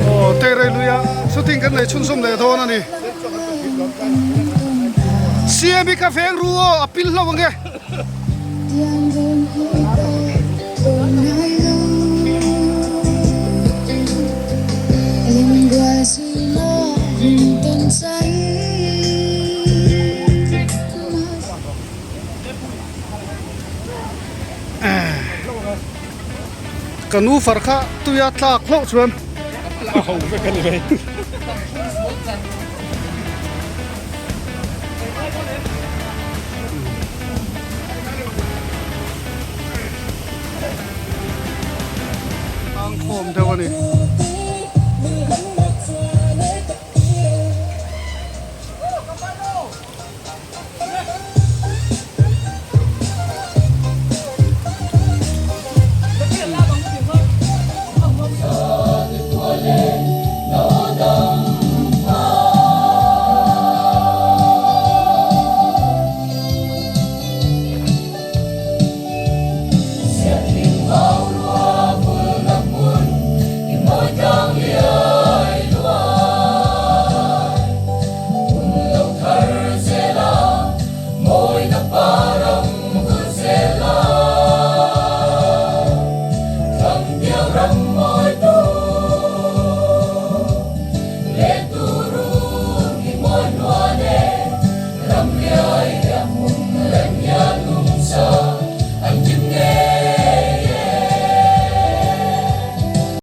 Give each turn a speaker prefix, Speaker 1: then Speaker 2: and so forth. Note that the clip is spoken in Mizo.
Speaker 1: Aw Teirei luia shooting kan nei chhunzawm leh dawn a ni. CM hi ka veng ru aw a pil hlo ange. Ka nu far kha tuia tlak hlauh chuan a ho vek a ni mai. Tang khawm deuh a ni.